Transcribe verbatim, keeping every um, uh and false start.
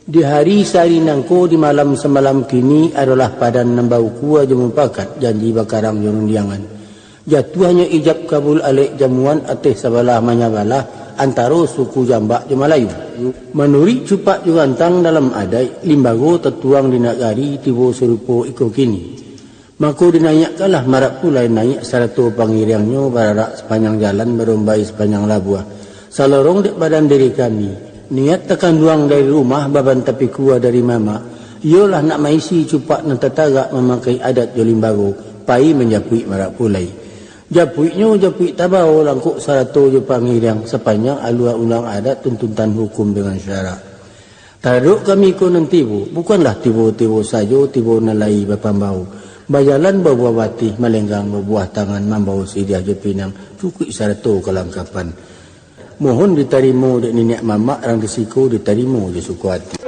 Di hari sahari nangko, di malam samalam kini, adolah padan nan baukua jo mupakat, janji bakarang jo rundiangan. Jatuahnyo ijab kabul alek jamuan ateh sabalah manyabalah antaro suku Jambak jo Malayu. Manuruik cupak jo gantang dalam adaik, limbago tatuang di nagari tibo sarupo iko kini. Mako dinaiakkanlah marak pulai naiak sarato pangiriangnyo bararak sapanjang jalan, barombai sapanjang labuah. Salorong dek badan diri kami, niat takanduang dari rumah, baban tapikua dari mamak, iyolah nak maisi cupak nan tatagak mamakai adat jo limbago, pai manjapuik marak pulai. Japuiknyo japuik tabao langkok sarato jo pangiriang sapanjang alua undang adat, tuntutan hukum dengan syarak. Taradok kami ko nan tibo, bukanlah tibo-tibo sajo, tibo nan lai bapambao. Bajalan babuah batih, malenggang babuah tangan, mambao siriah jo pinang, cukuik sarato kalangkapan. Mohon ditarimo dek niniak mamak, rang di siko ditarimo jo suko ati.